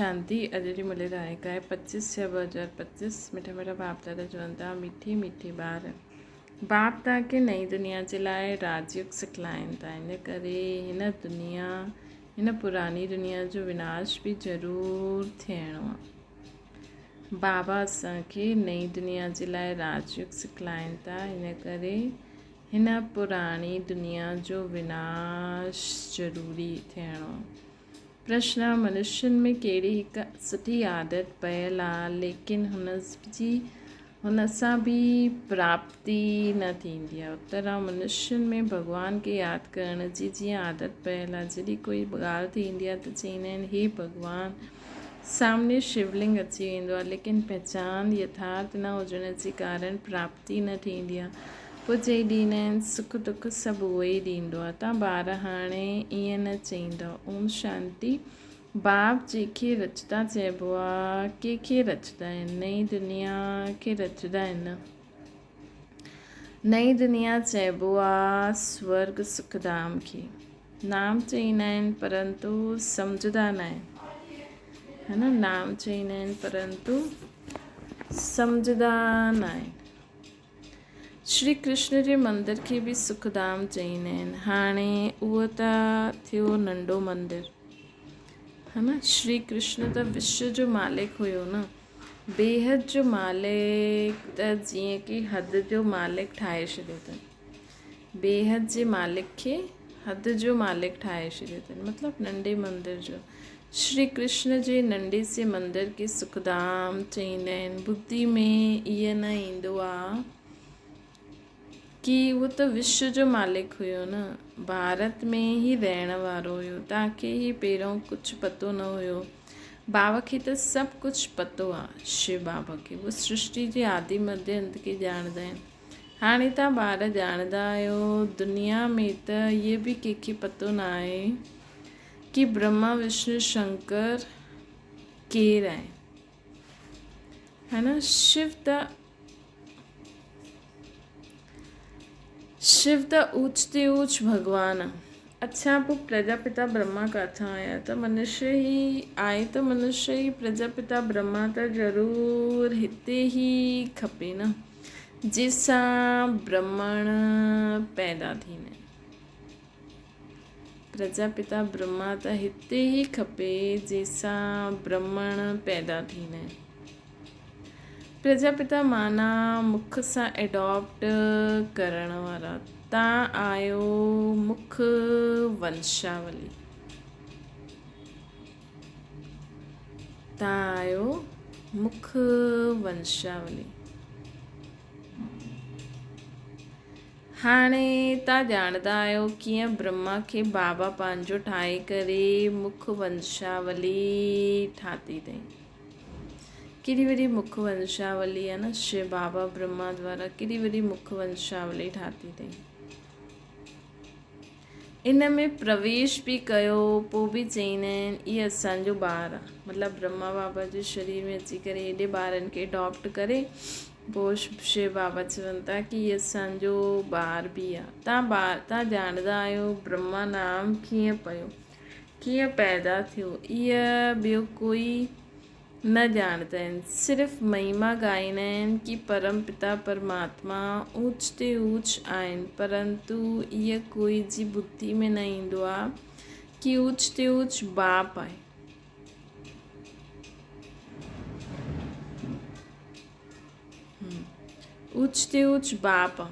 شانتي اڄ جي ملي تاريخ آهي 25 ڇهه 2025 مٺا مٺا باپ دادا چون ٿا مٺي مٺي ٻار باپ توهان کي نئين دنيا جي لاء راجيوگ سکلائين ٿا ان ڪري هن دنيا هن پراڻي دنيا جو وناش به ضرور ٿيڻو آهي بابا اسان کي نئين دنيا جي لاء راجيوگ سکلائين ٿا ان ڪري هن پراڻي دنيا جو وناش ضروري ٿيڻو پرشن، منشين ۾ ڪهڙي هڪ سٺي عادت پيل آ ليڪن هن جي هن سان به پراپتي نه ٿيندي آ؟ اتر، منشين ۾ ڀڳوان کي ياد ڪرڻ جي جيئن عادت پيل آ جڏهن ڪوئي ڳالهه ٿيندي آ ته چئيندا آهن هي ڀڳوان سامني شولنگ اچي ويندو آ ليڪن پهچان يٿارٿ نه هجڻ جي ڪارڻ پراپتي نه ٿيندي آ. پوء چئي ڏيندا آهن، سک دک سڀ اهو ئي ڏيندو آهي. تان ٻار هاڻي ائين نه چئيندؤ. اوم شانتي. باپ جنهن کي رچدا چئبو آ، ڪنهن کي رچدا آهن؟ نئين دنيا کي رچدا آهن نه. نئين دنيا چئبو آ سورڳ سک ڌام کي. نام چئيندا آهن پرنتو سمجهندا ناهن. ها نه نام چئيندا آهن پرنتو سمجهندا ناهن. شري ڪرشن جي مندر کي به سک ڌام چئيندا آهن. هاڻي اهو ته ٿيو ننڍو مندر. ها نه شري ڪرشن ته وشو جو مالڪ هيو نه. بيحد جو مالڪ ته جيئن ڪي حد جو مالڪ ٺاهي ڇڏيو اٿن. بيحد جي مالڪ کي حد جو مالڪ ٺاهي ڇڏيو اٿن. مطلب ننڍي مندر جو. شري ڪرشن جي ننڍي سي مندر کي سکڌام چئيندا آهن. ٻڌي ۾ ائين نه ايندو آ ڪي اهو ته وشو جو مالڪ هيو نه، ڀارت ۾ ئي رهڻ وارو هيو، توهان کي ئي پهريون ڪجهه پتو نه هيو. بابا کي ته سڀ ڪجهه پتو آ، شو بابا کي. اهو سرشٽي جي آدي مڌي انت کي ڄاڻندا آهن. هاڻي توهان ٻار ڄاڻندا آهيو، دنيا ۾ ته اهي به ڪنهن کي پتو نه آهي. ڪي برهما وشنو شنڪر ڪير آهن ها نه شو ته شو ته اوچ تي اوچ ڀڳوان آ اڇا پوء پرجاپتا برهما ڪاٿان آيا ته منشي ئي آهي ته منشي ئي پرجاپتا برهما ته ضرور هتي ئي کپي نه جنهن سان برهمڻ پيدا ٿيندا آهن. پرجاپتا برهما ته هتي ئي کپي جنهن سان برهمڻ پيدا ٿيندا آهن. پرجاپتا معنيٰ مک سان ايڊاپٽ ڪرڻ وارا. تان آيو مک ونشاولي. تان آيو مک ونشاولي. هاڻي تان ڄاڻندا آهيو ڪيئن برهما کي بابا پنهنجو ٺاهي ڪري مک ونشاولي ٺاهتي اٿئي. ڪيڏي وڏي مک ونشاولي آهي نه شو بابا برهما دوارا ڪيڏي وڏي مک ونشاولي ٺاهتي اٿئي. ان ۾ پرويش به ڪيو پوء به چئيندا آهن اهي اسان جو ٻار آهي مطلب برهما بابا جي شرير ۾ اچي ڪري ايڏي ٻارن کي اڊاپٽ ڪري پوء شو بابا چون ٿا ڪي هي اسان جو ٻار به آهي تان ٻار تان ڄاڻندا آهيو برهما نام ڪيئن پيو ڪيئن پيدا ٿيو اهي ٻيو ڪوئي نه ڄاڻندا آهن، صرف مهما ڳائيندا آهن ڪي پرم پتا پرماتما اوچ تي اوچ آهن، پرنتو اهي ڪوئي جي ٻڌي ۾ نه ايندو آ ڪي اوچ تي اوچ باپ آهي. اوچ تي اوچ باپ آ.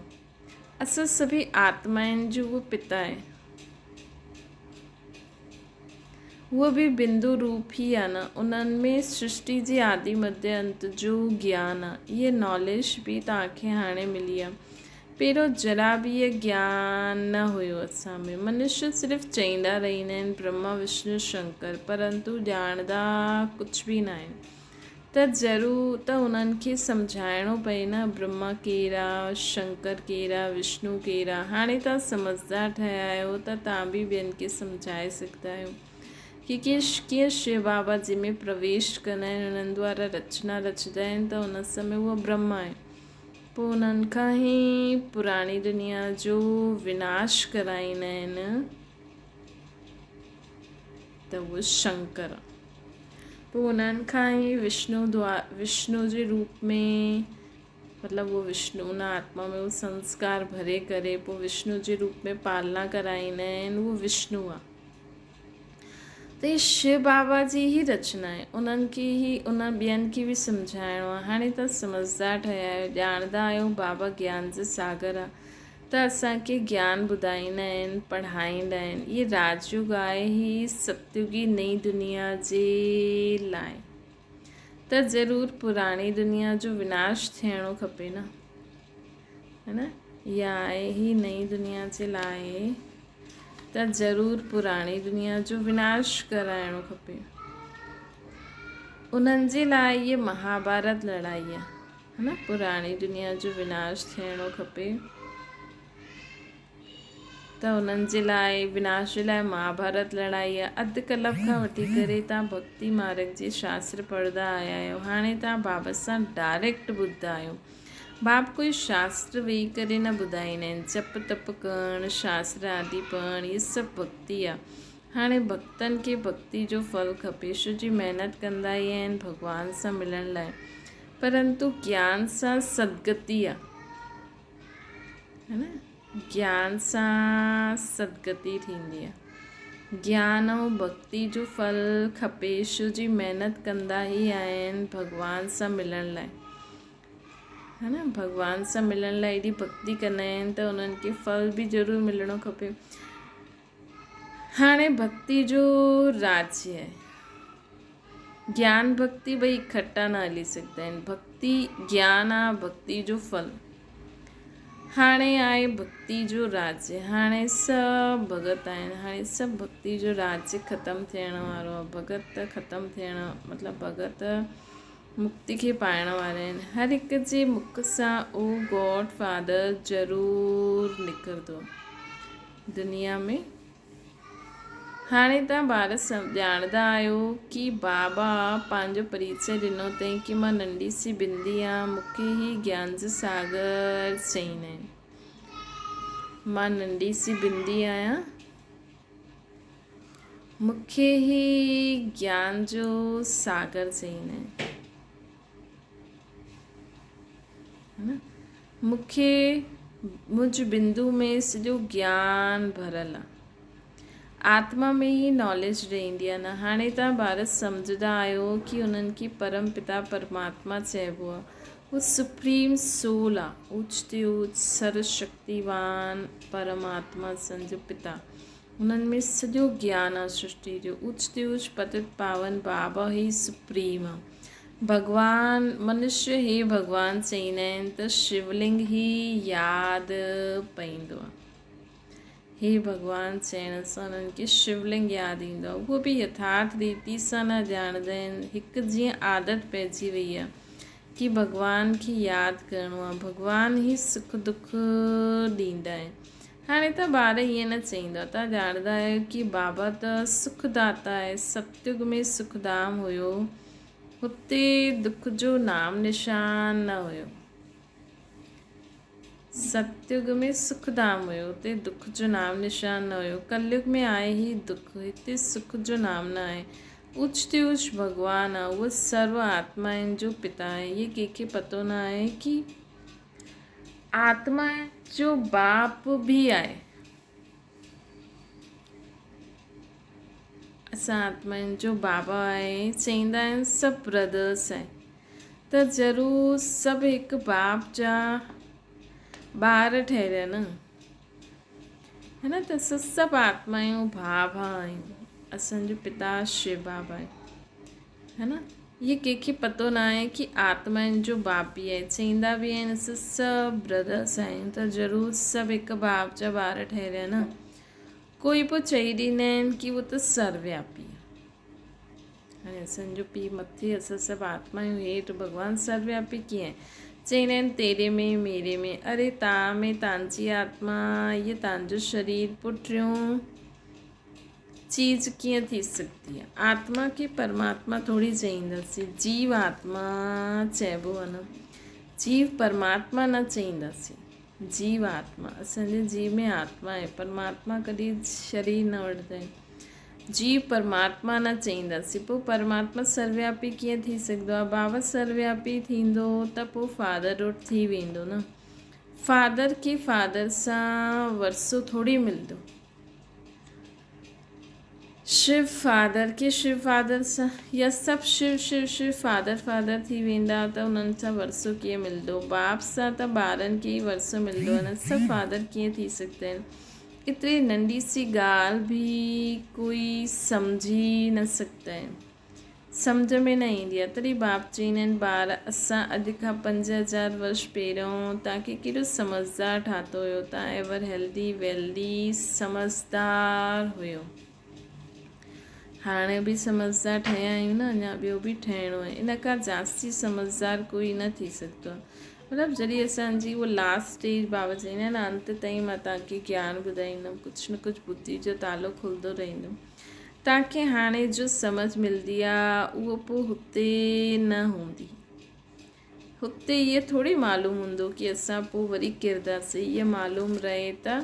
اسان سڀئي آتمائن جو اهو پتا آهي. هوء به بندو روپ ئي آ نه، انهن ۾ سرشٽي جي آدي مڌيه انت جو گيان آ. اهي ناليج به توهان کي هاڻي ملي آ. پهريون ذرا به اهي گيان نه هيو اسان ۾. منشيه صرف چئيندا رهندا آهن برهما وشنو شنڪر پرنتو ڄاڻندا ڪجهه به ناهن. ته ضرور ته انهن کي سمجهائڻو پئي نه برهما ڪير آ، شنڪر ڪير آ، وشنو ڪير آ. هاڻي توهان سمجهدار ٺهيا آهيو ته توهان به ٻين کي سمجهائي سگهندا آهيو ڪي ڪيئن شو بابا جنهن ۾ پرويش ڪندا آهن انهن دوارا رچنا رچندا آهن ته ان سمي اهو برهما آهي پوء انهن کان ئي پراڻي دنيا جو وناش ڪرائيندا آهن ته اهو شنڪر آ. پوء انهن کان ئي وشنو وشنو جي روپ ۾ مطلب اهو وشنو ان آتما ۾ اهو سنسڪار ڀري ڪري پوء وشنو جي روپ ۾ پالنا ڪرائيندا آهن اهو وشنو آهي ته هي شو بابا جي ئي رچنا آهي انهن کي ئي انهن ٻين کي به سمجهائڻو آهي هاڻي ته سمجهدار ٺهيا آهيو ڄاڻندا آهيو بابا گيان جو ساگر آهي ته اسان کي گيان ٻڌائيندا آهن، پڙهائيندا آهن. اهي راجيوگ آهي هي ستيوگي نئين دنيا جي لاء ته ضرور پراڻي دنيا جو وناش ٿيڻو کپي نه هي نه اها آهي هي نئين دنيا جي لاء ته ضرور پراڻي دنيا جو وناش ڪرائڻو کپي. انهن جي لاء اهي مهاڀارت لڙائي آهي. ها نه پراڻي دنيا جو وناش ٿيڻو کپي ته انهن جي لاء وناش جي لاء مهاڀارت لڙائي آهي. اڌ ڪلپ کان وٺي ڪري تان ڀڳتي مارگ جي شاستر پڙهندا آيا آهيو هاڻي تان بابا سان ڊائريڪٽ ٻڌندا آهيو. باب ڪوئي شاستر ويهي ڪري نه ٻڌائيندا آهن جپ تپ ڪرڻ شاستر آدي پڙهڻ اهي سڀ ڀڳتي آهي. هاڻي ڀڳتن کي ڀڳتي جو ڦل کپي شو جي محنت ڪندا ئي آهن ڀڳوان سان ملڻ لاء پرنتو گيان سان سدگتي آ نه گيان سان سدگتي ٿيندي آ گيان ۽ ڀڳتي جو ڦل کپي شو جي محنت ڪندا ئي آهن ڀڳوان سان ملڻ لاء ها نه ڀڳوان سان ملڻ لاء ايڏي ڀڳتي ڪندا آهن ته انهن کي ڦل به ضرور ملڻو کپي هاڻي ڀڳتي جو راجيه آهي. گيان ڀڳتي ٻئي اڪٺا نه هلي سگهندا آهن. ڀڳتي گيان آ ڀڳتي جو ڦل. هاڻي آهي ڀڳتي جو راجيه. هاڻي سڀ ڀڳت آهن. هاڻي سڀ ڀڳتي جو راجيه ختم ٿيڻ وارو آ. ڀڳت ته ختم ٿيڻ مطلب ڀڳت مڪتي کي پائڻ وارا آهن. هر هڪ جي مک سان او گاڊ فادر ضرور نڪرندو. دنيا ۾ هاڻي توهان ٻار ڄاڻندا آهيو ڪي بابا پنهنجو پريچي ڏنو اٿئي ڪي مان ننڍي سي بندي آهيان مون کي هي گيان جو ساگر چئيندا آهن مان ننڍي سي بندي آهيان مون کي هي گيان جو ساگر چئيندا آهن مون کي مجھ بندو ۾ سڄو گيان ڀريل آ. آتما ۾ ئي ناليج رهندي آ نه. هاڻي توهان ٻار سمجهندا آهيو ڪي انهن کي پرم پتا پرماتما چئبو آ. هو سپريم سول آ. اوچ تي اوچ سرو شڪتيوان پرماتما اسان جو پتا. انهن ۾ سڄو گيان آ سرشٽي جو. اوچ تي اوچ پتت پاون بابا هي سپريم آ. ڀڳوان منشيه هي ڀڳوان چئيندا آهن ته شولنگ ئي ياد پئيندو آهي. هي ڀڳوان چئڻ سان انهن کي شولنگ ياد ايندو آهي. اهو به يٿارٿ ريتي سان نه ڄاڻندا آهن. هڪ جيئن عادت پئجي وئي آهي ڪي ڀڳوان کي ياد ڪرڻو آهي. ڀڳوان ئي سک دک ڏيندا آهن. هاڻي ته ٻار ائين نه چئيندا. توهان ڄاڻندا آهيو ڪي بابا ته سک داتا آهي. ستيگ ۾ سک ڌام هيو. هتي دک جو نام نشان نه هيو. ستيگ ۾ سک ڌام هيو. هتي دک جو نام نشان نه هيو. ڪليگ ۾ آهي هي دک. هتي سک جو نام نه آهي. اوچ تي اوچ ڀڳوان آهي. اهو سرو آتمائن جو پتا آهي. هي ڪنهن کي پتو نه آهي ڪي آتما جو باپ به آهي. اسان آتمائن جو بابا آهي چئيندا آهن سڀ برادرس آهن ته ضرور سڀ هڪ باپ جا ٻار ٺهريا نه هي نه ته اسان سڀ آتمايون ڀاء ڀاء آهيون اسان جو پتا شو بابا آهي هي نه هي ڪنهن کي پتو نه آهي ڪي آتمائن جو باپ به آهي چئيندا به آهن اسان سڀ برادرس آهيون ته ضرور سڀ هڪ باپ جا ٻار ٺهريا نه ڪوئي پوء چئي ڏيندا آهن ڪي هو ته سروياپي آهي هاڻي اسان جو پيء مٿي اسان سڀ آتمايون هيٺ ڀڳوان سروياپي ڪيئن چئيندا آهن تيري ۾ ميري ۾ اري تان ۾ تانجي آتما هيء تانجو شرير پوء ٽيون چيز ڪيئن ٿي سگهندي آهي؟ آتما کي پرماتما ٿوري چئينداسين، جيو آتما چئبو آهي نه، جيو پرماتما نه چئينداسين، جيو آتما، اسان جي جيو ۾ آتما آهي، پرماتما ڪڏهن شرير نه وٺندا آهن. جيو پرماتما نه چئينداسين، پوء پرماتما سروياپي ڪيئن ٿي سگهندو آهي؟ بابا سروياپي ٿيندو ته پوء فادر وٽ ٿي ويندو نه. فادر کي فادر سان ورثو ٿوري ملندو. شو فادر کي شو فادر سان يا سڀ show show show father father ٿي ويندا ته انهن سان ورثو ڪيئن ملندو؟ باپ سان ته ٻارن کي ئي ورثو ملندو آهي نه، سڀ فادر ڪيئن ٿي سگهندا آهن؟ ايتري ننڍي سي ڳالهه به ڪوئي سمجهي نه سگهندا آهن. سمجهه ۾ نه ايندي آهي. تڏهن باپ چئيندا آهن، ٻار اسان اڄ کان 5000 ورش پهريون توهان کي ڪيڏو سمجهدار ٺاهتو هيو. توهان ايور هيلدي، ويلدي، سمجهدار هيو. هاڻي به سمجهدار ٺهيا آهيون نه، اڃا ٻيو به ٺهڻو آهي. ان کان جاستي سمجهدار ڪوئي نه ٿي سگهندو آهي. مطلب جڏهن اسان جي اها لاسٽ اسٽيج بابا چئيندا آهن نه، انت تائين مان توهان کي گيان ٻڌائيندم، ڪجهه نه ڪجهه ٻڌي جو تالو کلندو رهندو. توهان کي هاڻي جو سمجهه ملندي آ اهو پوء هتي نه هوندي. هتي اهي ٿوري معلوم هوندو ڪي اسان پوء وري ڪرداسين. اهي معلوم رهي ته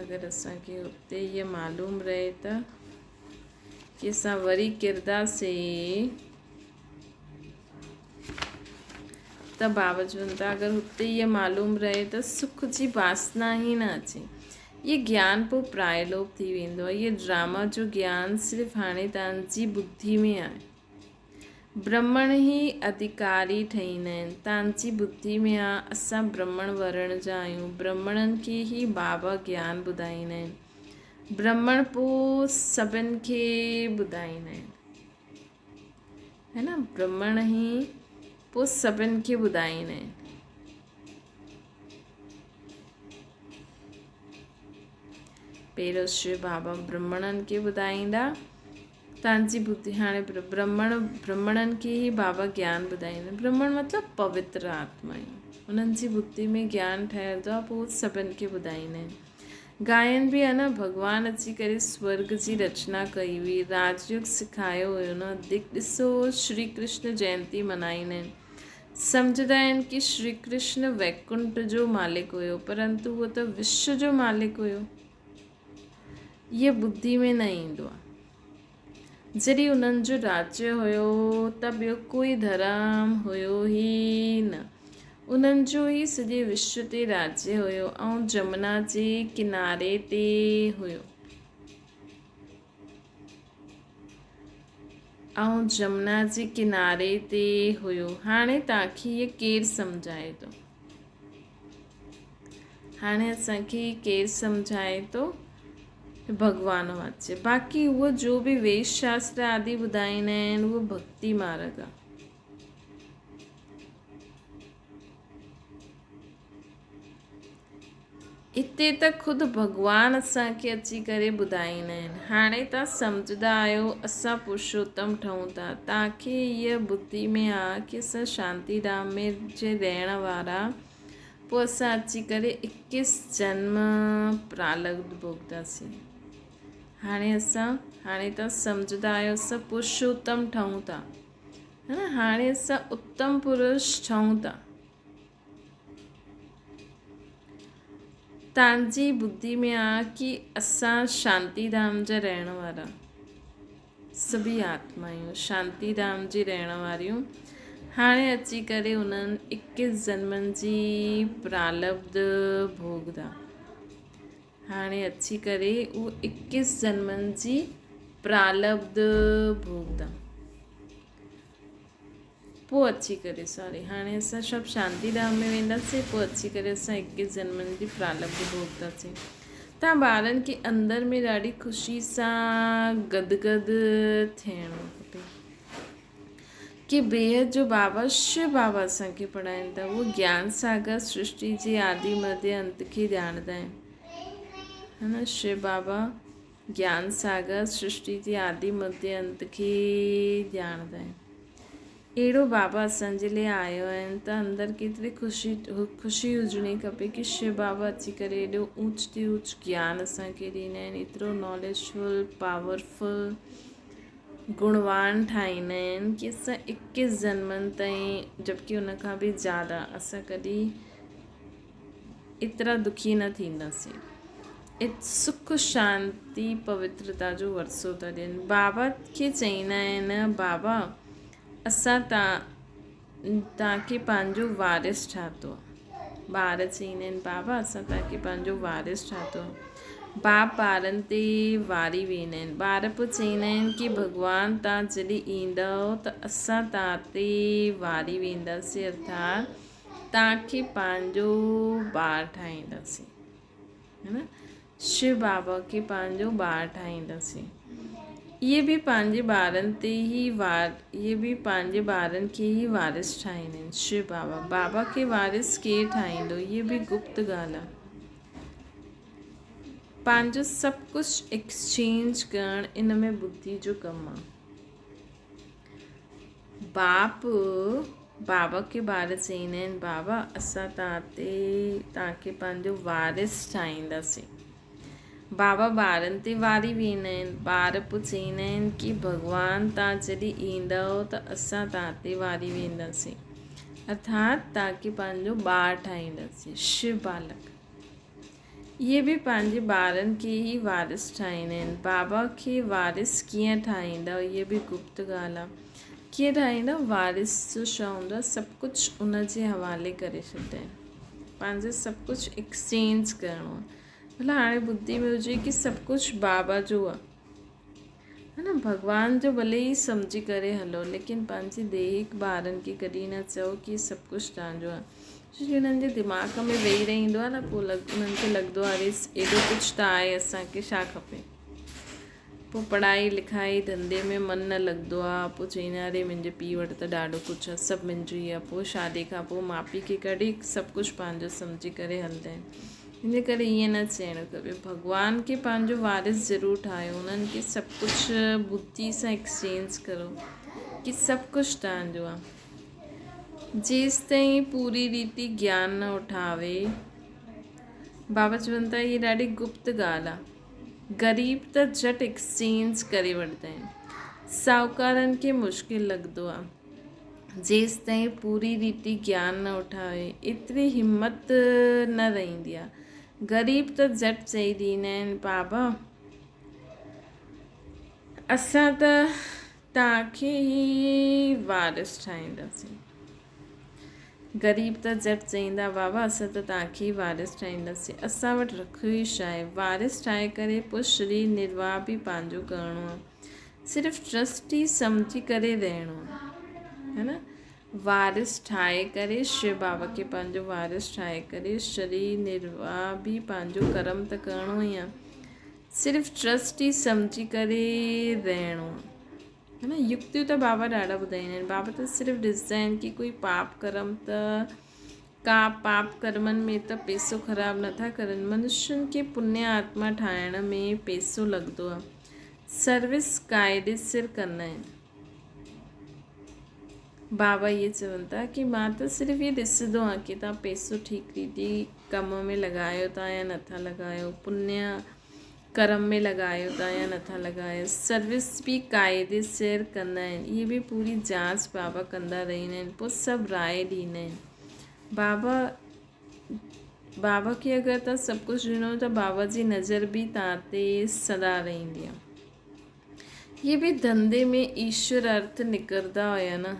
اگر اسان کي هتي اهي معلوم رهي ته ڪي اسان وري ڪرداسين ته بابا چون ٿا اگر هتي اهي معلوم رهي ته سک جي باسنا ئي نه اچي. اهي گيان پوء پرائلوپ ٿي ويندو آهي. اهي ڊراما جو گيان صرف هاڻي توهان جي ٻڌي ۾ آهي. برهمڻ ئي اڌڪاري ٺهيندا آهن. توهان جي ٻڌي ۾ آهي اسان برهمڻ ورڻ جا آهيون. برهمڻن کي ئي بابا گيان ٻڌائيندا آهن. برهمڻ پوء سڀن کي ٻڌائيندا آهن. هي نه برهمڻ ئي پوء سڀن کي ٻڌائيندا آهن. پهريون شو بابا برهمڻن کي ٻڌائيندا. تان جي ٻڌي هاڻي برهمڻ برهمڻن کي ئي بابا گيان ٻڌائيندا. برهمڻ مطلب پوتر آتما آهن. انهن جي ٻڌي ۾ گيان ٺهندو آهي پوء سڀن کي ٻڌائيندا آهن. گائن به آهي نه ڀڳوان اچي ڪري سورگ جي رچنا ڪئي هئي راجيوگ سکايو هيو نه ڏسو شري ڪرشن جينتي منائيندا آهن سمجهندا آهن ڪي شري ڪرشن ويڪنٺ جو مالڪ هيو پرنتو اهو ته وشو جو مالڪ هيو اهي ٻڌي ۾ نه ايندو آهي جڏهن انهن جو راجيه هيو ته ٻيو ڪوئي ڌرم هيو ئي نه. انهن جو ئي سڄي وشو تي راجيه هيو ۽ جمنا جي ڪناري تي هيو. ۽ جمنا جي ڪناري تي هيو. هاڻي توهان کي هيء ڪير سمجهائي ٿو؟ هاڻي اسان کي هي ڪير سمجهائي ٿو؟ ڀڳوان واچي. باقي اهو جو به ويد شاستر آدي ٻڌائيندا آهن اهو ڀڳتي مارگ آهي. اتي ته خود ڀڳوان اسان کي اچي ڪري ٻڌائيندا آهن. هاڻي توهان سمجهندا آهيو اسان پرشوتم ٺهون ٿا. توهان کي هيء ٻڌي ۾ آ ڪي اسان شانتي ڌام ۾ جي رهڻ وارا پوء اسان اچي ڪري اڪيس جنم پرالبڌ ڀوڳنداسين. هاڻي اسان هاڻي توهان سمجهندا آهيو اسان پرشوتم ٺهون ٿا. هاڻي اسان اتم پرش ٺهون ٿا. تانجي ٻڌي ۾ آ ڪي اسان شانتي ڌام جا رهڻ وارا سڀئي آتما آهيون شانتي ڌام جي رهڻ واريون هاڻي اچي ڪري انهن اڪيس جنمن جي پرالبڌ ڀوڳدا هاڻي اچي ڪري اهو اڪيس جنمن جي پرالبڌ ڀوڳدا پوء اچي ڪري سوري هاڻي اسان سڀ شانتي ڌام ۾ وينداسين پوء اچي ڪري اسان اڪيس جنمن جي پرالبڌ ڀوڳنداسين. تان ٻارن کي اندر ۾ ڏاڍي خوشي سان گد گد ٿيڻو کپي ڪي بيحد جو بابا شو بابا اسان کي پڙهائين ٿا اهو گيان ساگر سرشٽي جي آدي مڌي انت کي ڄاڻندا آهن ها نه شو بابا گيان ساگر سرشٽي جي آدي مڌي انت کي ڄاڻندا آهن. اهڙو بابا اسان جي لئي آيو آهن ته اندر ڪيتري خوشي خوشي هجڻي کپي ڪي شو بابا اچي ڪري ايڏو اوچ تي اوچ گيان اسان کي ڏيندا آهن ايترو ناليجفل پاورفل گڻوان ٺاهيندا آهن ڪي اسان اڪيس جنمن تائين جبڪي ان کان به زياده اسان ڪڏهن ايترا دکي نه ٿينداسين. سک شانتي پوترتا جو ورثو ٿا ڏين. بابا کي چئيندا آهن، بابا اسان توهان کي پنهنجو وارث ٺاهتو آهي. ٻار چئيندا آهن، بابا اسان توهان کي پنهنجو وارث ٺاهتو آهي. باپ ٻارن تي واري ويندا آهن. ٻار پوء چئيندا آهن ڪي ڀڳوان توهان جڏهن ايندؤ ته اسان توهان تي واري وينداسين ارٿات توهان کي پنهنجو ٻار ٺاهينداسين. ها نه شو بابا کي پنهنجو ٻار ٺاهينداسين. اهي به پنهنجي ٻارن تي ئي وار اهي به پنهنجي ٻارن کي ئي وارث ٺاهيندا آهن. شو بابا بابا کي وارث ڪير ٺاهيندو؟ اهي به گپت ڳالهه آهي. پنهنجو سڀ ڪجهه ايڪسچينج ڪرڻ ان ۾ ٻڌي جو ڪم آهي. باپ بابا کي ٻار چئيندا آهن، بابا اسان توهان تي توهان کي پنهنجو وارث ٺاهينداسين. بابا ٻارن تي واري ويندا آهن. ٻار پوء چئيندا آهن ڪي ڀڳوان توهان جڏهن ايندؤ ته اسان توهان تي واري وينداسين. ارٿات توهان کي پنهنجو ٻار ٺاهينداسين. شو بالڪ. اهي به پنهنجي ٻارن کي ئي وارث ٺاهيندا آهن. بابا کي وارث ڪيئن ٺاهيندا؟ اها به گپت ڳالهه آهي. ڪيئن ٺاهيندا؟ وارث جو ڇا هوندو آهي؟ سڀ ڪجهه ان جي حوالي ڪري ڇڏيندا آهن. پنهنجو سڀ ڪجهه ايڪسچينج ڪرڻو آهي. ڀلا هاڻي ٻڌي ۾ هجي ڪي سڀ ڪجهه بابا جو آهي. ها نه ڀڳوان جو ڀلي ئي سمجهي ڪري هلو ليڪن پنهنجي ديهڪ ٻارن کي ڪڏهن نه چئو ڪي سڀ ڪجهه توهان جو آهي ڇو جو انهن جي دماغ ۾ ويهي رهندو آهي نه پوء انهن کي لڳندو آهي اري ايڏو ڪجهه ته آهي اسان کي ڇا کپي پوء پڙهائي لکائي ڌنڌي ۾ من نه لڳندو آهي پوء چئيندا اري منهنجي پيء وٽ ته ڏاڍو ڪجهه آهي سڀ منهنجو ئي آهي پوء شادي کان پوء ماء پيء کي ڪڏهن سڀ ڪجهه پنهنجو سمجهي ڪري هلندا آهن ان ڪري ائين نه چئڻ کپي. ڀڳوان کي پنهنجو وارث ضرور ٺاهيو. انهن کي سڀ ڪجهه ٻڌي سان ايڪسچينج ڪرو ڪي سڀ ڪجهه توهان جو آهي. جيستائين پوري ريتي گيان نه اٺاوي. بابا چون ٿا هيء ڏاڍي گپت ڳالهه آهي. غريب ته جهٽ ايڪسچينج ڪري وٺندا آهن. ساهوڪارن کي مشڪل لڳندو آهي. جيستائين پوري ريتي گيان نه اٺاوي، ايتري همت نه رهندي آ. غريب ته جهٽ چئي ڏيندا آهن، بابا اسان ته توهان کي ئي وارث ٺاهينداسين. غريب ته جهٽ چئيندا، بابا اسان ته توهان کي ئي وارث ٺاهينداسين. اسان وٽ رکيو ئي ڇا آهي؟ وارث ٺاهي ڪري پوء شرير نرواهه به پنهنجو ڪرڻو آ. صرف ٽرسٽي سمجهي ڪري رهڻو آهي نه وارث ٺاهي ڪري شو بابا کي پنهنجو وارث ٺاهي ڪري شرير نرواهه به پنهنجو ڪرم ته ڪرڻو ئي آهي صرف ٽرسٽي سمجهي ڪري رهڻو آهي نه يڪتيون ته بابا ڏاڍا ٻڌائيندا آهن بابا ته صرف ڏسندا آهن ڪي ڪوئي پاپ ڪرم ته ڪا پاپ ڪرمن ۾ ته پيسو خراب نٿا ڪرن منشين کي پني آتما ٺاهڻ ۾ پيسو لڳندو آهي سروس قاعدي سر ڪندا آهن. بابا اهي چون ٿا ڪي مان ته صرف اهي ڏسندو آهيان ڪي توهان پيسو ٺيڪ ريتي ڪم ۾ لڳايو ٿا يا نٿا لڳايو پنيا ڪرم ۾ لڳايو ٿا يا نٿا لڳايو سروس به قاعدي سر ڪندا آهن اهي به پوري جانچ بابا ڪندا رهندا آهن پوء سڀ راء ڏيندا آهن بابا بابا کي اگر توهان سڀ ڪجهه ڏنو ته بابا جي نظر به توهان تي سدا رهندي آهي. هي به ڌنڌي ۾ ايشور ارٿ نڪرندا هيا نه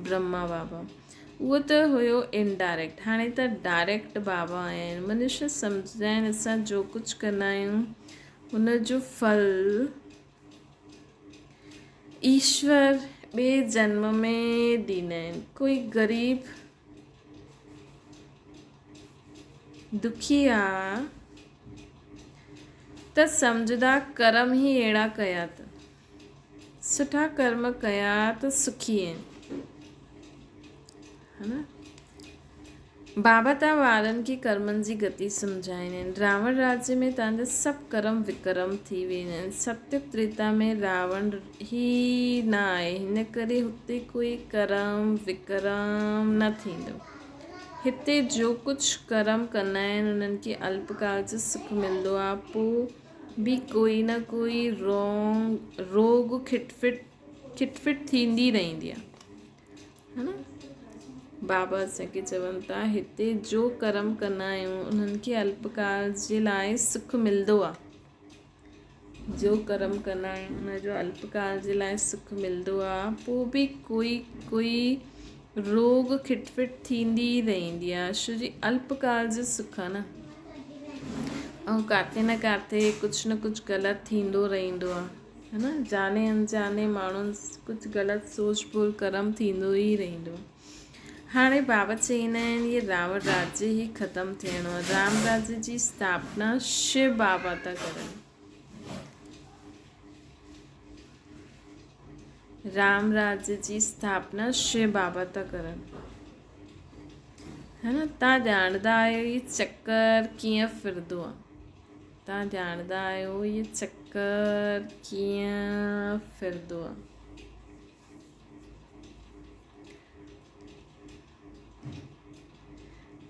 برهما بابا اهو ته هيو انڊائريڪٽ هاڻي ته ڊائريڪٽ بابا آيا آهن منشي سمجهندا آهن اسان جو ڪجهه ڪندا آهيون ان جو ڦل ايشور ٻئي جنم ۾ ڏيندا آهن. ڪوئي غريب دکي آ ته سمجهندا ڪرم ئي اهڙا ڪيا اٿن. سٺا ڪرم ڪيا ته سکي آهن. ها نه؟ بابا توهان وارن کي ڪرمن جي گتي سمجهائيندا آهن. راوڻ راجيه ۾ توهان جا سڀ ڪرم وڪرم ٿي ويندا آهن. ستيگ تريتا ۾ راوڻ ئي نه آهي، هن ڪري هتي ڪوئي ڪرم وڪرم نه ٿيندو. هتي جو ڪجهه ڪرم ڪندا آهن انهن کي الپ ڪال جو سک ملندو آهي، پوء به ڪوئي نه ڪوئي روڳ کٽ فٽ ٿيندي رهندي آهي. ها نه؟ بابا اسان کي چون ٿا هتي جو ڪرم ڪندا آهيون انهن کي الپڪال جي لاء سک ملندو آهي. جو ڪرم ڪندا آهيون ان جو الپڪال جي لاء سک ملندو آهي پوء به ڪوئي ڪوئي روڳ کٽ پٽ ٿيندي ئي رهندي آهي ڇو جي الپڪال جو سک آهي نه ۽ ڪاٿي نه ڪاٿي ڪجهه نه ڪجهه غلط ٿيندو رهندو آهي. ها نه جاني انجاني ماڻهن ڪجهه غلط سوچ ڀول ڪرم ٿيندو ئي رهندو. هاڻي بابا چئيندا آهن هي راوڻ راجيه ئي ختم ٿيڻو آهي. رام راجيه جي اسٿاپنا شو بابا ٿا ڪرن. رام راجيه جي اسٿاپنا شو بابا ٿا ڪرن. ها نه تان ڄاڻدا آهيو هي چڪر ڪيئن ڦردو آهي. توهان ڄاڻندا آهيو هي چڪر ڪيئن ڦرندو آهي.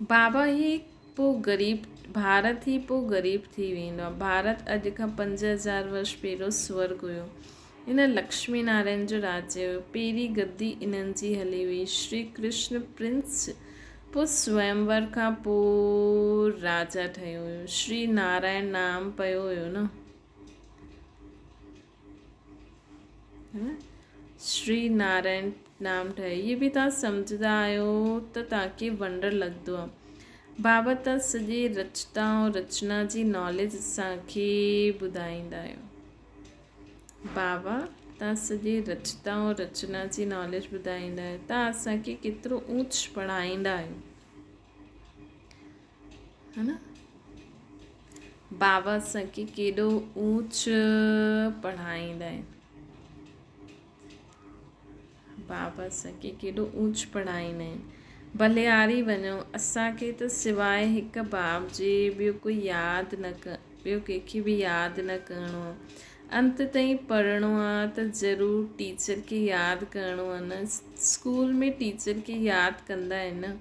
بابا هي پوء غريب ڀارت هي پوء غريب ٿي ويندو آهي. ڀارت اڄ کان 5000 ورش پهريون سورڳ هيو. ان لڪشمي نارائڻ جو راجيه هيو. پهرين گدي انهن جي هلي هئي. شري ڪرشن پرنس پوء سويمور کان پوء راجا ٺهيو هيو. شري نارائڻ نام پيو هيو نه. شري نارائڻ نام ٺهيو. هي به توهان سمجهندا آهيو ته توهان کي ونڊر لڳندو آهي. بابا توهان سڄي رچتا ۽ رچنا جي ناليج اسان کي ٻڌائيندا آهيو. بابا توهان سڄي رچتا ۽ رچنا جي ناليج ٻڌائيندا آهيو توهان اسان کي ڪيترو اوچ پڙهائيندا آهيو ها نه بابا اسان کي ڪيڏو اوچ پڙهائيندا آهن بابا اسان کي ڪيڏو اوچ پڙهائيندا آهن ڀلياري وڃو اسان کي ته سواء هڪ باب جي ٻيو ڪوئي ياد نه ٻيو ڪنهن کي به ياد نه ڪرڻو آ. انت تائين پڙهڻو آ ته ضرور ٽيچر کي ياد ڪرڻو آ نه. اسڪول ۾ ٽيچر کي ياد ڪندا آهن نه.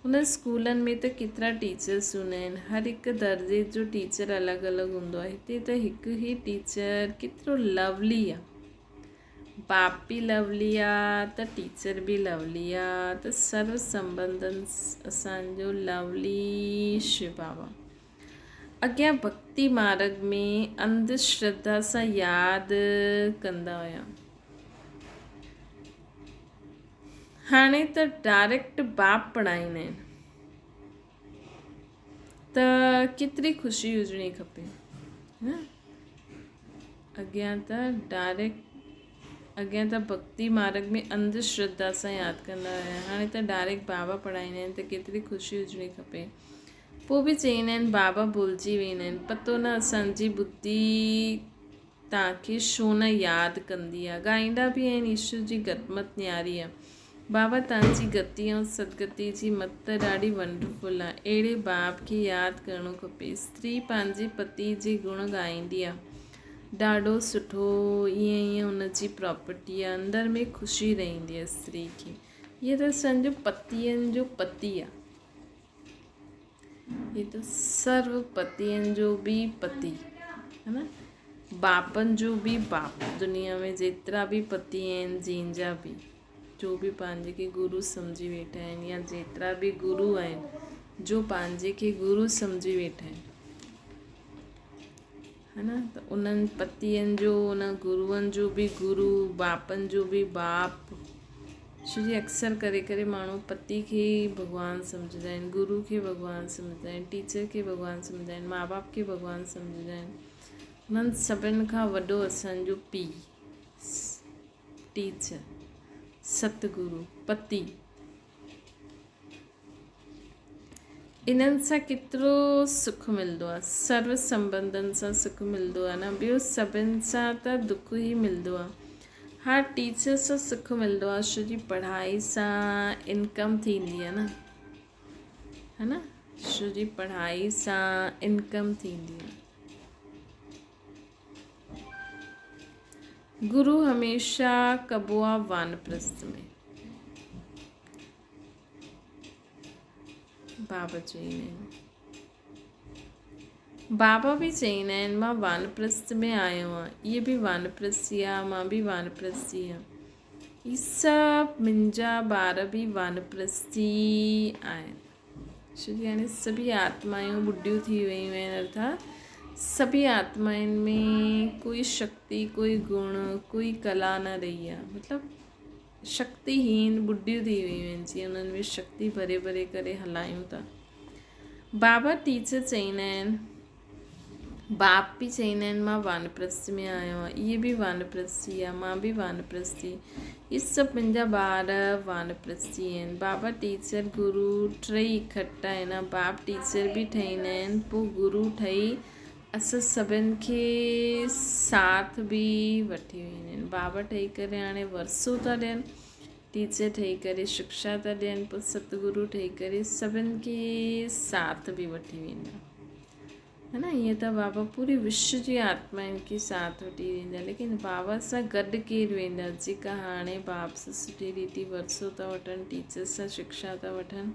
انهن اسڪولن ۾ ته ڪيترا ٽيچرس هوندا آهن. هر هڪ درجي جو ٽيچر الڳ الڳ هوندو آ. هتي ته هڪ ئي ٽيچر ڪيترو لولي آ. باپ به لولي آ ته ٽيچر به لولي آ ته سرو سنبنڌن اسان جو لولي شو بابا. اڳيان ڀڳتي مارڳ ۾ انڌ شرڌا سان ياد ڪندا هيا. هاڻي ته ڊائريڪٽ باپ پڙهائيندا آهن ته ڪيتري خوشي هجڻي کپي نه. اڳيان ته ڊائريڪٽ اڳيان ته ڀڳتي مارڳ ۾ انڌ شرڌا سان ياد ڪندا هيا هاڻي ته ڊائريڪٽ بابا پڙهائيندا آهن ته ڪيتري خوشي هجڻي کپي. پوء به چئيندا آهن بابا ڀلجي ويندا آهن پتو نه اسان جي ٻڌي توهان کي ڇو نه ياد ڪندي آ ڳائيندا به آهن ايشور جي گتمت نياري آ بابا توهان جي گتي ۽ سدگتي جي مت ته ڏاڍي ونڊرفل آ اهڙي باب کي ياد ڪرڻو کپي استري پنهنجي پتي جي گڻ ڳائيندي آ ڏاڍو سٺو ائين ائين ان جي پراپرٽي آ اندر ۾ خوشي رهندي آ استري کي هيء ته اسان جو پتين جو پتي آ. هي ته سرو پتين جو به پتي ها نه باپن جو به باپ دنيا ۾ جيترا به پتي آهن جنهن جا به جو به پنهنجي کي گرو سمجهي ويٺا آهن يا جيترا به گرو آهن جو پنهنجي کي گرو سمجهي ويٺا آهن ها نه ته انهن پتين جو ان گروئن جو به گرو باپن جو به باپ ڇو جي اڪثر ڪري ڪري ماڻهو پتي کي ئي ڀڳوان سمجهندا آهن گرو کي ڀڳوان سمجهندا آهن ٽيچر کي ڀڳوان سمجهندا آهن ماء باپ کي ڀڳوان سمجهندا آهن انهن سڀن کان وڏو اسان جو پيء ٽيچر ستگرو پتي انهن سان ڪيترو سک ملندو آهي. سرو سنٻنڌن سان سک ملندو آهي نه ٻيو سڀن سان ته دک ئي ملندو آهي. ها ٽيچر سان سک ملندو آهي ڇو جي پڙهائي سان انڪم ٿيندي آهي نه ها نه ڇو جي پڙهائي سان انڪم ٿيندي آهي. گرو هميشه ڪبو آهي وانپرست ۾. بابا چئيندا آهن. بابا به چئيندا آهن مان وانپرست ۾ آيو آهيان. اهي به وانپرست ئي آهي مان به وانپرست ئي آهيان. هي سڀ منهنجا ٻار به وانپرستي آهن. ڇو جي هاڻي سڀئي آتمائون ٻڍيون ٿي ويون آهن ارٿات سڀئي آتمائن ۾ ڪوئي شڪتي ڪوئي گڻ ڪوئي ڪلا نه رهي آهي مطلب شڪتي هين ٻڍيون ٿي ويون آهن جيئن انهن ۾ شڪتي ڀري ڀري ڪري هلايون ٿا. بابا ٽيچر چئيندا آهن باپ به چئيندا آهن مان وانپرست ۾ آيو آهيان اهي به وانپرستي آهي مان به وانپرستي هي سڀ منهنجا ٻار وانپرستي آهن بابا ٽيچر گرو ٽئي اڪٺا آهن باپ ٽيچر به ٺهيندا آهن پوء گرو ٺهي اسان سڀن کي ساٿ به وٺي ويندا آهن بابا ٺهي ڪري هاڻي ورثو ٿا ڏين ٽيچر ٺهي ڪري شڪشا ٿا ڏين پوء ستگرو ٺهي ڪري سڀن کي ساٿ به وٺي ويندا ها نه ائين ته بابا پوري وشو جي آتمائن کي ساٿ وٺي ويندا ليڪن بابا سان گڏ ڪير ويندا جيڪا هاڻي باب سان سٺي ريتي ورثو ٿا وٺن ٽيچر سان شڪشا ٿا وٺن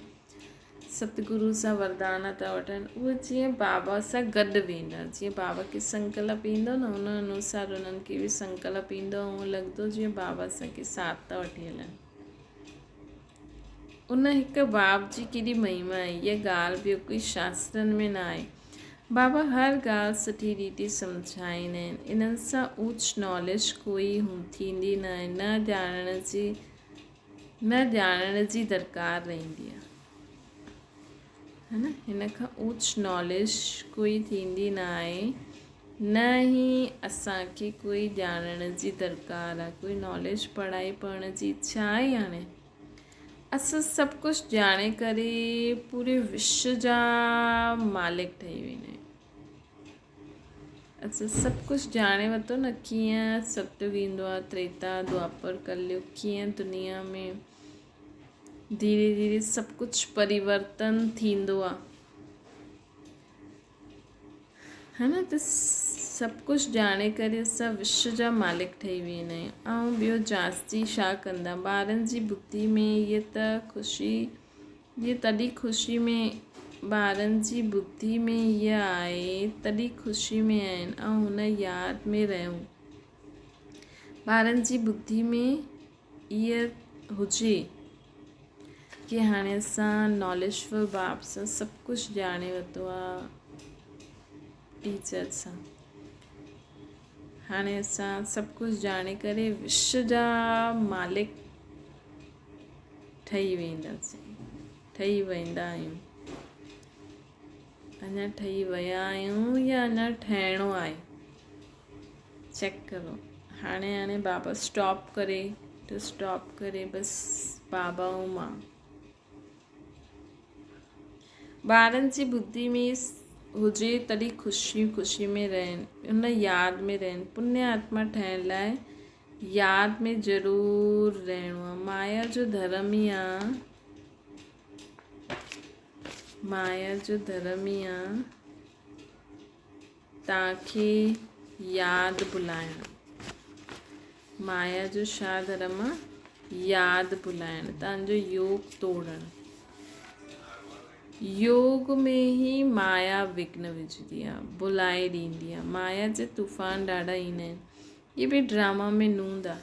ستگرو سان وردان ٿا وٺن اهي جيئن بابا سان گڏ ويندا جيئن بابا کي سنڪلپ ايندو نه ان انوسار انهن کي به سنڪلپ ايندو ۽ لڳندو جيئن بابا سان کي ساٿ ٿا وٺي هلن ان هڪ باب جي ڪيڏي مهما آهي، اها ڳالهه ٻيو ڪوئي شاسترن ۾ نه آهي. بابا هر ڳالهه سٺي ريتي سمجهائيندا آهن. انهن سان اوچ ناليج ڪوئي ٿيندي نه آهي، نه ڄاڻڻ جي نه ڄاڻڻ جي درڪار رهندي آهي. ها نه هن کان اوچ ناليج ڪوئي ٿيندي نه آهي نه ئي اسان کي ڪوئي ڄاڻڻ جي درڪار آهي ڪوئي ناليج پڙهائي پڙهڻ جي اڇا آهي هاڻي اسان سڀ ڪجهه ڄاڻي ڪري پوري وشو جا مالڪ ٺهي ويندا آهيون اسان سڀ ڪجهه ڄاڻي ورتو نه ڪيئن ستيگ ايندو آهي تريتا دوآپر ڪليگ ڪيئن دنيا ۾ ڌيري ڌيري سڀ ڪجهه پريورتن ٿيندو آ ها نه ته سڀ ڪجهه ڄاڻي ڪري اسان وشو جا مالڪ ٺهي ويندا آهيون ۽ ٻيو جاستي ڇا ڪندا ٻارن جي ٻڌي ۾ هيء ته خوشي هيء تڏهن خوشي ۾ ٻارن جي ٻڌي ۾ هيء آهي تڏهن خوشي ۾ آهن ۽ هن ياد ۾ رهيون ٻارن جي ٻڌي ۾ ايئر هجي ڪي هاڻي اسان ناليجفل باب سان سڀ ڪجهه ڄاڻي ورتو آ ٽيچر سان هاڻي اسان سڀ ڪجهه ڄاڻي ڪري وشو جا مالڪ ٺهي وينداسين ٺهي ويندا آهيون اڃا ٺهي ويا آهيون يا اڃا ٺهڻو آهي چيڪ ڪرو هاڻي هاڻي بابا اسٽاپ ڪري ته اسٽاپ ڪري بس بابا ۽ مان ٻارن جي ٻڌي ۾ هجي تڏهن خوشي خوشي ۾ رهن ان ياد ۾ رهن پني آتما ٺهڻ لاء ياد ۾ ضرور رهڻو آهي مايا جو ڌرم ئي آ مايا جو ڌرم ئي آ توهان کي ياد ڀلائڻ. مايا جو ڇا ڌرم آ؟ ياد ڀلائڻ، توهان جو يوگ توڙڻ. يوگ ۾ ئي مايا وگهن وجهندي آ، ڀلائي ڏيندي آ. مايا جا طوفان ڏاڍا ايندا آهن. اهي به ڊراما ۾ نوند آ.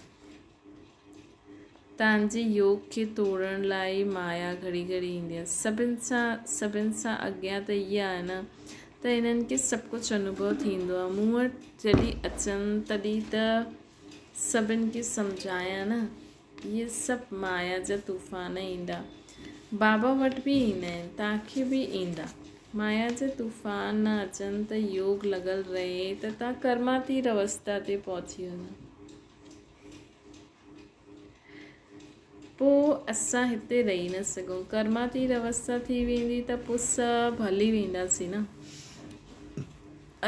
توهان جي يوگ کي توڙڻ لاء ئي مايا گهڙي گهڙي ايندي آهي. سڀن سان سڀن سان اڳيان ته اها آهي نه ته هنن کي سڀ ڪجهه انوڀو ٿيندو آهي. مون وٽ جڏهن اچن تڏهن ته سڀن کي سمجهايان نه. اهي سڀ مايا جا طوفان ايندا. بابا وٽ به ايندا آهن، توهان کي به ايندا. مايا جا طوفان نه اچن ته يوگ لڳل رهي ته توهان ڪرماتيت اوستا تي پهچي وڃو. پوء اسان هتي رهي نه سگهون. ڪرماتيت اوستا ٿي ويندي ته پوء سڀ هلي وينداسين نه.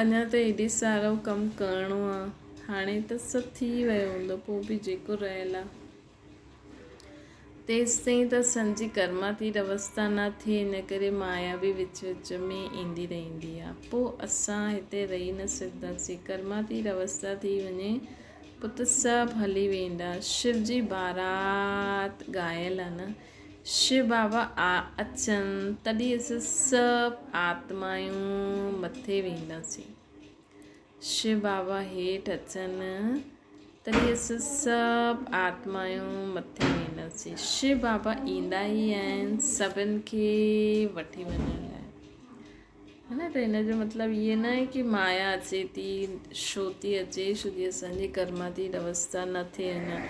اڃا ته هيڏي سارو ڪم ڪرڻو آ. هاڻي ته سڀ ٿي ويو هوندو پوء به جيڪو رهيل آ. تيستائين ته اسان جي ڪرماتيت اوستا نه ٿئي ان ڪري مايا به وچ وچ ۾ ايندي رهندي آ. پوء اسان هتي رهي نه سگهنداسين. ڪرماتيت اوستا ٿي وڃي پوء ته سڀ هلي ويندا. شو جي بارات ڳايل آ نه. شو بابا اچن تڏهن اسان سڀ آتمايون مٿي وينداسين. شو بابا هيٺ اچن تڏهن اسان سڀ آتمائون مٿي وينداسين. شو بابا ايندا ئي آهن سڀن کي وٺي وڃڻ لاء. ها نه ته هن جو مطلب اهو نه آهي ڪي مايا اچي ٿي ڇو ٿي اچي ڇو جي اسان جي ڪرماتيت اوستا نه ٿئي اڃا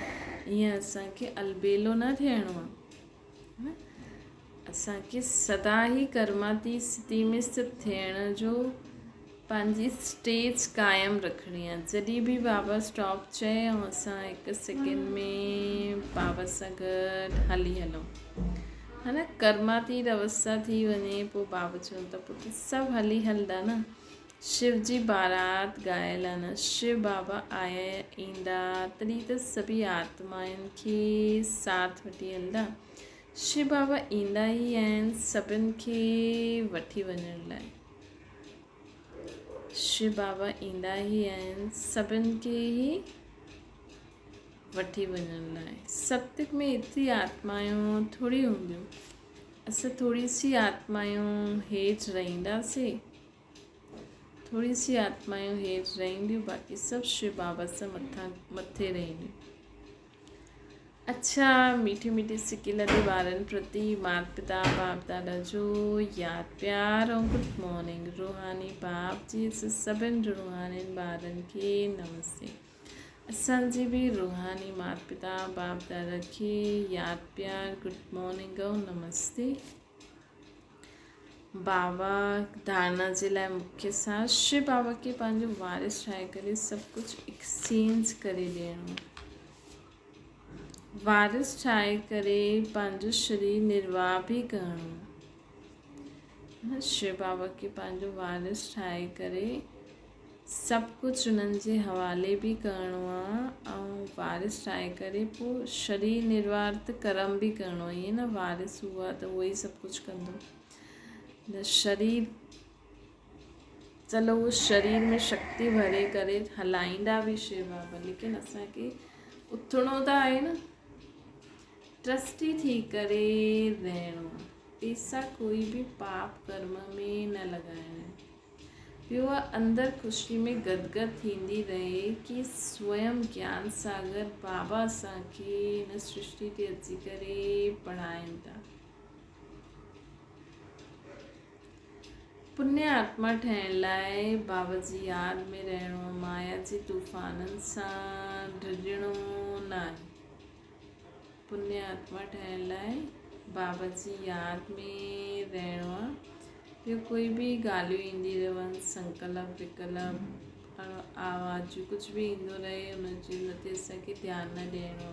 ائين اسان کي البيلو نه ٿيڻو آهي ها نه اسان کي سدا ئي ڪرماتيت اسٿتي ۾ اسٿت ٿيڻ جو پنهنجي اسٽيج قائم رکڻي آهي جڏهن به بابا اسٽاپ چئي ۽ اسان هڪ سيڪنڊ ۾ بابا سان گڏ هلي هلون ها نه ڪرماتيت اوستا ٿي وڃي پوء بابا چون ته پوء ته سڀ هلي هلندا نه شو جي بارات ڳايل آ نه شو بابا آيا ايندا تڏهن ته سڀئي آتمائن کي ساٿ وٺي هلندا شو بابا ايندا ئي آهن سڀن کي وٺي وڃڻ لاء شو بابا ايندا ئي آهن سڀن کي ئي وٺي وڃڻ لاء. ستيگ ۾ ايتري آتمائون ٿوري هونديون. اسان ٿوري سي آتمائون هيٺ رهنداسين. ٿوري سي آتمائون هيٺ رهنديون باقي سڀ شو بابا سان مٿان مٿي رهنديون. اڇا ميٺي ميٺي سڪي لڌي ٻارن پرتي مات پتا باپ دادا جو ياد پيار ۽ گڊ مارننگ روحاني باپ جي سڀن روحانين ٻارن کي نمستي. اسان جي به روحاني مات پتا باپ دادا کي ياد پيار گڊ مارننگ ۽ نمستي بابا ڌارنا جي لاء مکيه سان شو بابا کي پنهنجو وارث ٺاهي ڪري سڀ ڪجهه ايڪسچينج ڪري ڏيڻو وارث ٺاهي ڪري پنهنجو شرير نرواهه به ڪرڻو شو بابا کي پنهنجو وارث ٺاهي ڪري سڀ ڪجهه انهن جي حوالي به ڪرڻو آ ۽ وارث ٺاهي ڪري پوء شرير نروار ته ڪرم به ڪرڻو آ ائين نه وارث هو آ ته اهو ئي سڀ ڪجهه ڪندو نه شرير چلو اهو شرير ۾ شڪتي ڀري ڪري هلائيندا به شو بابا ليڪن اسانکي اٿڻو ته آهي نه ٽرسٽي ٿي ڪري رهڻو پيسا ڪوئي به پاپ ڪرم ۾ نه لڳائڻا ٻيو اندر خوشي ۾ گدگد ٿيندي رهي ڪي سوئم گيان ساگر بابا اسان کي هن سرشٽي تي اچي ڪري پڙهائين ٿا. پني آتما ٺهڻ لاء بابا جي ياد ۾ رهڻو، مايا جي طوفانن سان ڊڄڻو ناهي. پني آتما ٺهڻ لاء بابا جي ياد ۾ رهڻو آ. ٻيو ڪوئي به ڳالهيون ايندي رهن سنڪلپ وڪلپ آواز ڪجهه به ايندو رهي ان جي ان تي اسان کي ڌيان نه ڏيڻو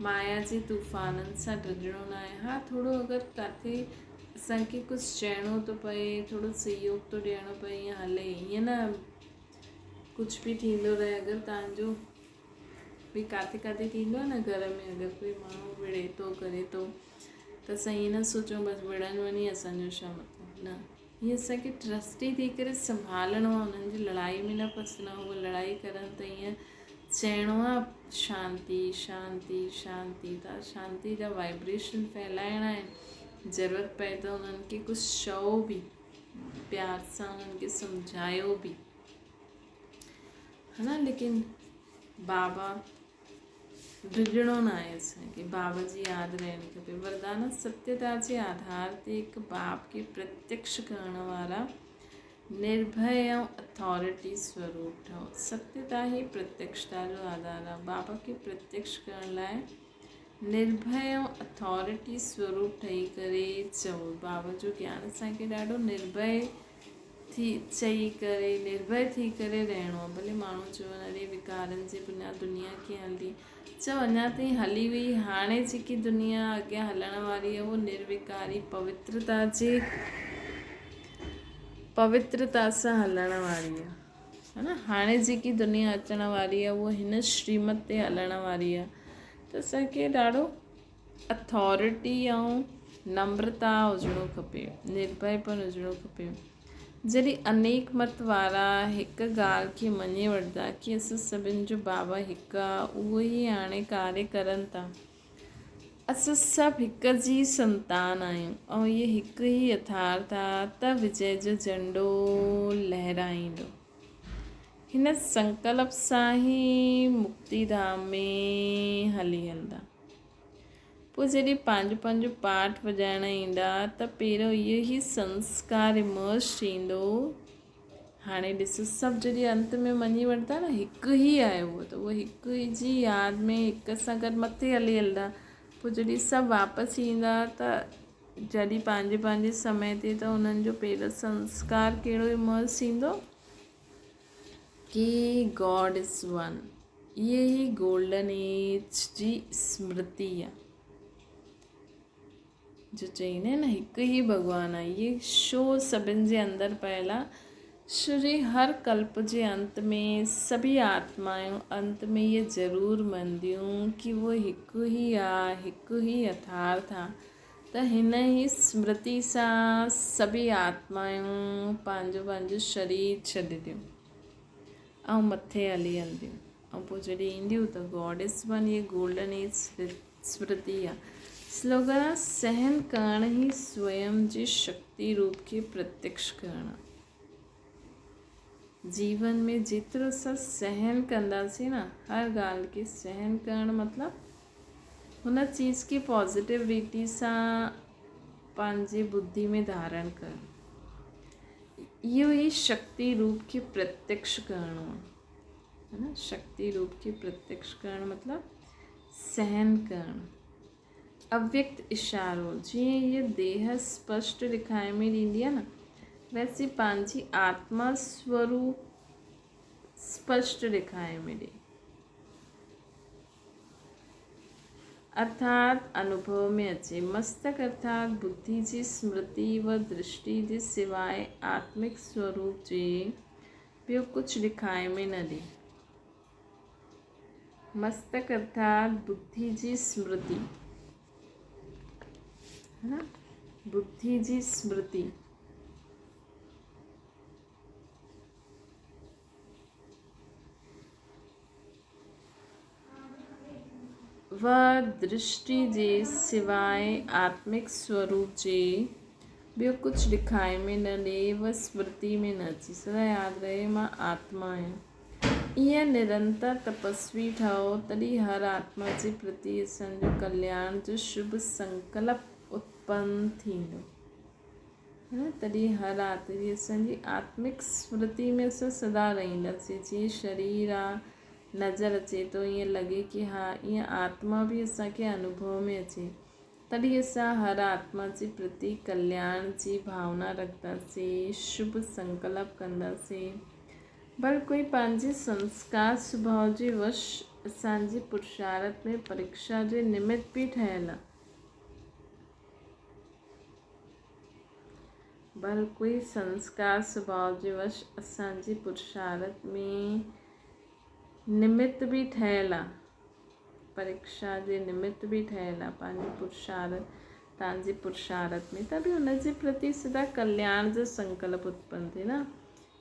مايا جي طوفانن سان ڊڄڻو نه آهي ها ٿورو اگر ڪاٿي اسان کي ڪجهه چئڻو ٿو پئي ٿورو سهيوگ ٿو ڏيڻو پئي ائين هلي ائين نه ڪجهه به ٿيندو رهي اگر تانجو به ڪاٿي ڪاٿي ٿيندو آهي نه گهر ۾ اگر ڪوئي ماڻهو وڙهي ٿو ڪري ٿو ته اسان ائين نه سوچون بس وڙهن وڃي اسانجو ڇا مطلب نه ائين اسانکي ٽرسٽي ٿي ڪري سنڀالڻو آهي انهن جي لڙائي ۾ نه ڦسڻو آهي هو لڙائي ڪرن ته ائين چئڻو آهي شانتي شانتي شانتي ته شانتي جا وائبريشن ڦهلائڻا آهن ضرورت پئي ته انهن کي ڪجهه چئو به پيار سان انهن کي سمجهايو به ها نه ليڪن بابا ڊڄڻو نه آهي اسان کي بابا جي ياد رهڻ کپي وردان ستيتا جي آڌار تي هڪ باپ کي پرتيڪش ڪرڻ وارا نرڀي ۽ اٿارٽي سوروپ ٺهو ستيتا ئي پرتيڪشتا جو آڌار آهي بابا کي پرتيڪش ڪرڻ لاء نرڀي ۽ اٿارٽي سوروپ ٺهي ڪري چئو بابا جو گيان اسان کي ڏاڍو نرڀي ٿي چئي ڪري نرڀئه ٿي ڪري رهڻو آ. ڀلي ماڻهو چون اري وڪارن جي بنا دنيا ڪيئن هلندي؟ چئو اڃا تائين هلي وئي هاڻي جيڪي دنيا اڳيان هلڻ واري آ اهو نروڪاري پوترتا جي پوترتا سان هلڻ واري آ ها نه هاڻي جيڪي دنيا اچڻ واري آ اهو هن شريمت تي هلڻ واري آ ته اسان کي ڏاڍو اٿارٽي ۽ نمرتا هجڻو کپي، نرڀئپن هجڻو کپي. جڏهن انيڪ مت وارا هڪ ڳالهه کي مڃي وٺندا ڪي اسان سڀن جو بابا هڪ آ، اهو ئي هاڻي ڪاري ڪرن ٿا. اسان سڀ هڪ جي سنتان آهيون ۽ اهي هڪ ئي يٿارٿ آ ته وجئه جو جهنڊو لهرائيندو. هن سنڪلپ سان ئي مڪتي ڌام ۾ هلي هلندا. پوء جڏهن پنهنجو پنهنجو پارٽ وڄائڻ ايندا ته پهريون اهو ئي سنسڪار امرج ٿيندو. هاڻي ڏسو سڀ جڏهن انت ۾ مڃي وٺندا نه هڪ ئي آهي اهو ته اهو هڪ ئي جي ياد ۾ هڪ سان گڏ مٿي هلي هلندا. پوء جڏهن سڀ واپس ايندا ته جڏهن پنهنجي پنهنجي سمي تي ته انهن جو پهريون سنسڪار ڪهڙو امرج ٿيندو؟ ڪي گاڊ is one اهي ئي گولڊن ايج جي سمرتي آ جو چئيندا آهن نه هڪ ئي ڀڳوان آ اهي شو سڀن جي اندر پيل آ شري هر ڪلپ جي انت ۾ سڀي آتمائون انت ۾ اهي ضرور منديون ڪي اهو هڪ ئي آ هڪ ئي يٿارٿ آ ته هن ئي سمرتي سان سڀيئي آتمائون پنهنجو پنهنجو شرير ڇڏينديون ۽ مٿي هلي هلنديون ۽ پوء جڏهن اينديون ته گاڊ is one هيء گولڊن ايج سمرتي آهي. سلوگن آهي سهن ڪرڻ ئي سويم جي شڪتي روپ کي پرتيڪش ڪرڻ آهي. جيون ۾ جيترو اسان سهن ڪنداسين نه هر ڳالهه کي سهن ڪرڻ مطلب هن چيز کي پازيٽو ريتي سان پنهنجي ٻڌي ۾ ڌارڻ ڪرڻ اهو ئي شڪتي روپ کي پرتيڪش ڪرڻو آهي نه شڪتي روپ کي پرتيڪش ڪرڻ مطلب سهن ڪرڻ اويڪت اشارو، جيئن هيء ديهه اسپشٽ ڏکائي ۾ ڏيندي آهي نه، ويسي پنهنجي آتما سوروپ اسپشٽ ڏکائي ۾ ڏي. ارٿات انوڀو ۾ اچي. مستڪ ارٿات ٻڌي جي سمرتي و درشٽي جي سواء آتمڪ سوروپ جي ٻيو ڪجهه ڏکائي ۾ نه ڏي. مستڪ ارٿات ٻڌي جي سمرتي ہے نا ٻڌي جي سمرتي و درشٽي جي سواء آتمڪ سوروپ جي ٻيو ڪجهه ڏکائي ۾ نه ڏي و سمرتي ۾ نه اچي سدا ياد رهي مان آتما آهيان ائين نرنتر تپسوي ٺهو، تڏهن هر آتما جي پرتي اسان جو ڪلياڻ جو شڀ سنڪلپ اتپن ٿيندو. تڏهن هر آتما جي اسان جي آتمڪ سمرتي ۾ اسان سدا رهنداسين. جيئن شرير آ نظر اچي ٿو ائين لڳي ڪي ها ائين آتما به اسان کي انوڀو ۾ اچي. تڏهن اسان هر آتما جي پرتي ڪلياڻ جي ڀاونا رکنداسين، شڀ سنڪلپ ڪنداسين. بلڪ ڪوئي پنهنجي سنسڪار سڀاء جي وش اسان جي پرشارٿ ۾ پريکشا جي نمت به ٺهيل آهي. بلڪ ڪوئي سنسڪار سڀاء جي وش اسان جي پرشارٿ ۾ نمت به ٺهيل آهي. پريکشا جي نمت به ٺهيل آهي پنهنجي پرشارٿ تان جي پرشارٿ ۾ ته به ان جي پرتي سدا ڪلياڻ جو سنڪلپ اتپن ٿئي نه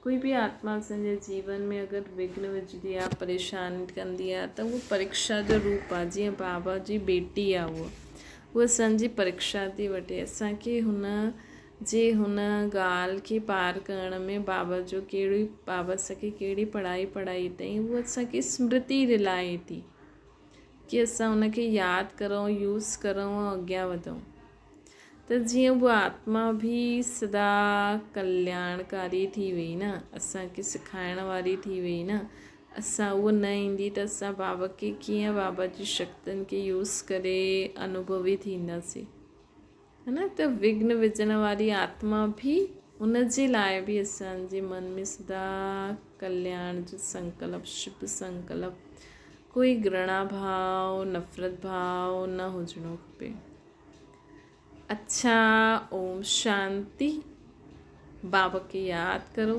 ڪوئي به آتما اسان جي جيون ۾ اگر وگهن وجهندي آهي پريشان ڪندي آهي ته اهو پريکشا جو روپ آهي جيئن بابا جي بيٽي آهي اهو اهو اسان جي پريکشا ٿي وٺي اسان کي هن جي هن ڳالهه کي پار ڪرڻ ۾ بابا جو ڪهڙي بابا اسان کي ڪهڙي پڙهائي پڙهائي اٿئي اهو اسان کي سمرتي رلائي ٿي ڪي اسان ان کي ياد ڪرون يوز ڪرون ۽ اڳيان وڌون ته جيئن اها آتما به سدا ڪلياڻڪاري ٿي وئي نه اسان کي سکائڻ واري ٿي وئي نه اسان اهو نه ايندي ته اسان بابا کي ڪيئن بابا جي شڪتين کي يوز ڪري انوڀوي ٿينداسين ها نه ته وگهن وجهڻ واري آتما به ان جي لاء به اسان جي من ۾ سدا ڪلياڻ جو سنڪلپ شڀ سنڪلپ ڪوئي گرڻا ڀاو نفرت ڀاو نه هجڻو کپي اڇا اوم شانتي بابا کي ياد ڪرو.